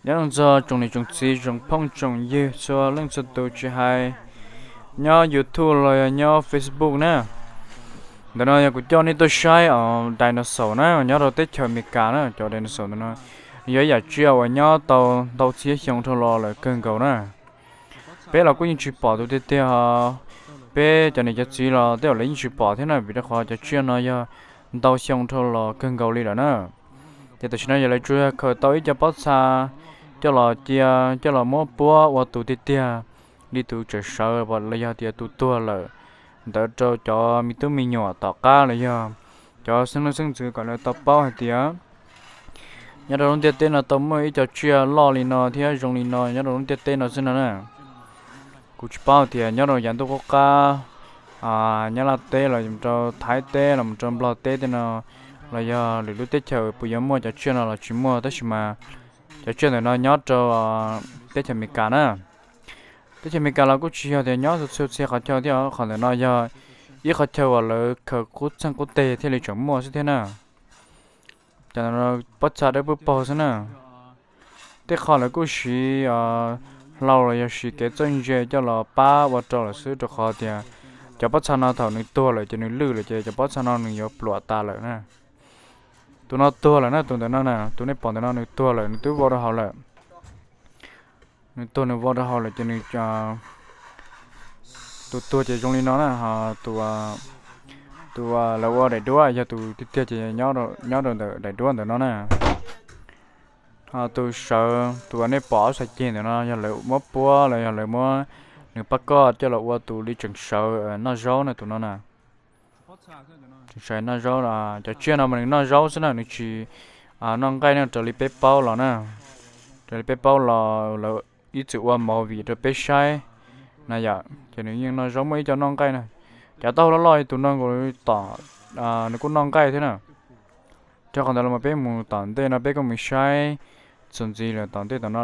Nyob zoo txog tsoom niam tsoom txiv tsoom phooj tsoom ywg txhua leej txhua tus tsis hais nyob YouTube los yog nyob Facebook na. Ntawm no yog kuv coj nej tuaj saib os dinosaur na, nyob rau teb chaws Amelikas na. Cov dinosaur ntawm no yog ib yam tsiaj uas nyob tau ntau txhiab xyoo dhau los lawm kawg nkaus na. Peb los kuj yeej tsis pom tus tiag tiag, peb cov niam cov txiv los tej zaum lawv yeej tsis pom thiab na, vim rau qhov cov tsiaj no yog ntau xyoo dhau los kawg nkaus li lawm na. Ces tam sim no yog lawv tsuas yog khaws tau ib co pob txha coj los cia, coj los muab puab ua tus tiag tiag li tus tseem sawv los yog tias tus tuag lawm ntawd rau cov me tub me nyuam tom qab los yog cov xeeb leej xeeb ntxwv kom lawv tau paub hais tias nyob rau lub ntiaj teb no tau muaj ib co tsiaj loj li no thiab zoo li no nyob rau lub ntiaj teb no xwb no na. Kuv tsis paub tias nyob rau yav ntuj qub qab, Nyab Laj teb los mus rau Thaib teb los mus rau Nplog teb tej no los yog lwm lub teb chaws puas yuav muaj cov tsiaj no los tsis muaj, tab sis mas cov tsiaj ntawm no nyob rau teb chaws Amelikas na. Teb chaws Amelikas los kuj tsis yog tias nyob txhua txhia qhov chaw thiab, qhov ntawm no yog ib qhov chaw uas lawv khaws qub txeeg qub teg thiaj li tseem muaj xwb thiab na. Cov pob txha dawb paug xwb na. Tej qho lawv kuj siv hlau los yog siv kev txawj ntse coj los pab ua rau lawm xwb, rau qhov tias cov pob txha no thaum nws tuag lawm ces nws lwj lawm ces cov pob txha no nws yuav pluam tas lawm na. Tus no tuag lawm na, tus ntawm no na, tus nej pom ntawm no nws tuag lawm, nws twb vau rau hauv lawm. Nws tuag nws vau rau hauv lawm ces nws, tus tuag ces zoo li no na, ho tus, tus lawv ua daim duab yog tus tiag tiag ces nyob rau ntawm daim duab ntawm no na. Ho tus sawv, tus uas nej pom ob sab ceg ntawm no yog lawv muab puab los yog lawv muab nws pab koj coj los ua tus li tseem sawv noj zaub na, tus no na. Tseem sawv noj zaub, cov tsiaj no mas nws noj zaub xwb na, nws tsis noj nqaij no raws li peb paub los na. Raws li peb paub los lawv ib txwm ua movie rau peb saib na yom, ces nws yeej noj zaub, muaj ib co noj nqaij na. Cov taub hau loj loj tus no nkaus tom, nws kuj noj nqaij thiab na. Rau qhov ntawd los mas peb mus tom ntej no peb kuj mus saib txuas ntxiv lawm tom ntej tom no,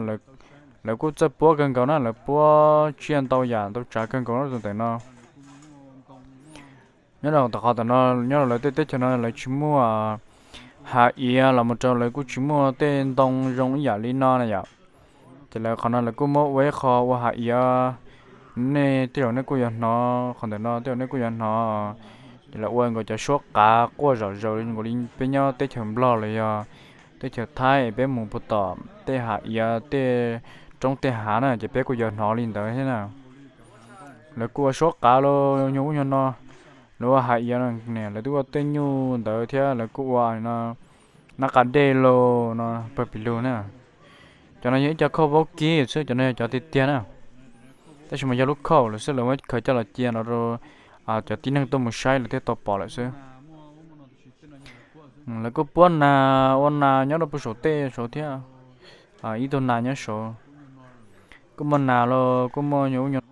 lawv kuj txawj puab kawg nkaus na, lawv puab tsiaj ntau yam ntau tsav kawg nkaus na tus ntawm no. Nyob rau tom qhov tom no, nyob rau lawv tej teb chaws no lawv tsis muaj hav iav los mus rau lawv kuj tsis muaj tej ntoo zoo ib yam li no na yom. Ces lawv qhov no lawv kuj muab ua ib qho ua hav iav, nej tej zaum nej kuj yuav hnov qhov ntawm no, tej zaum nej kuj yuav hnov. Ces lawv ua nkaus cov suab qav quaj zom zaws li nkaus li peb nyob teb chaws Nplog los yog teb chaws Thaib es peb mus puag tom tej hav iav tej roob tej hav na ces peb kuj yuav hnov li ntawd thiab na. Lawv kuj ua suab qav los nyuag ub nyuag no, lawv ua hav iav, lawv twb ua tej nyuj ntawd thiab lawv kuj ua nab qa dej los no pawg pim lug na. Cov no yog ib co khauj vaub kib xwb, cov no yog cov tiag tiag na. Tab sis mas yog lub khauj lawm xwb, lawv muab khaws coj los cia no rau cov tib neeg tuaj mus saib lawv thiaj tau pom lawm xwb. Lawv kuj puab nas, ua nas nyob rau puag saum tej saud thiab, ib tug nas nyob saud. Kuj muaj nas los kuj muaj nyuag ub nyuag.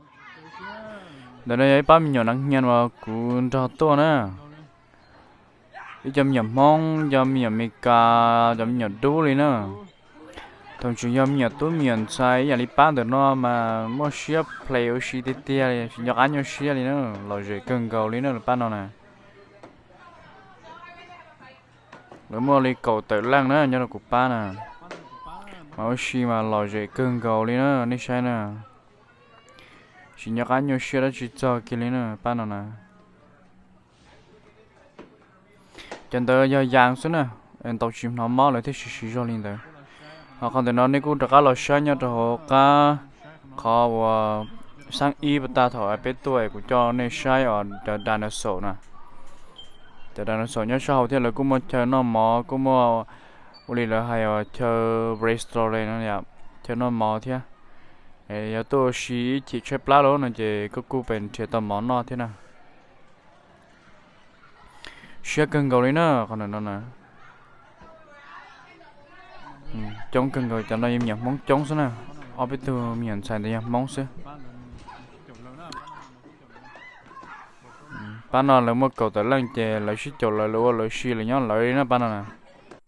Ntawm no yog ib pab me nyuam nav hnia uas kuv nrog tuaj na. Ib co me nyuam Hmoob, cov me nyuam Amelikas, cov me nyuam dub li na. Thaum tseem yog me nyuam tub me nyuam ntxhais ib yam li pab ntawm no mas muaj siab play ua si tiag tiag li, tsis nco qab nyuaj siab li na, lom zem kawg nkaus li na pab no na. Lawv muaj li kaum tawm leej na nyob rau kuv pab na, mas ua si mas lom zem kawg nkaus li na nej saib na. Tsis nco qab nyuaj siab dab tsi txog kiag li na pab no na. Cov ntawd yog yas xwb na, ntaus tsis hnov mob lawv thiaj siv siv zog li ntawd. Ho qhov ntawm no nej kuj rov qab los saib nyob rau hauv qab qhov uas xab ib puag ta thaum peb tuaj es kuv coj nej saib os cov dinosaur na. Cov dinosaur nyob sab hauv thiab lawv kuj muaj chaw noj mov, kuj muaj ua li lawv hais uas chaw restaurant no, chaw noj mov thiab. Yog tuaj ua si ib chim tshaib plab lawm no ces koj kuj pes nrhiav tau mov noj thiab na. Siab kawg nkaus li na qhov no na. Coob kawg nkaus, cov no yog me nyuam Hmoob coob xwb na. Ob peb tug me nyuam ntxhais ntawd yog Hmoob xwb. Pab no lawv muaj kaum tawm leej ces lawv sib caum lawv, lawv ua lawv si lawv nyob lawv li na pab no na.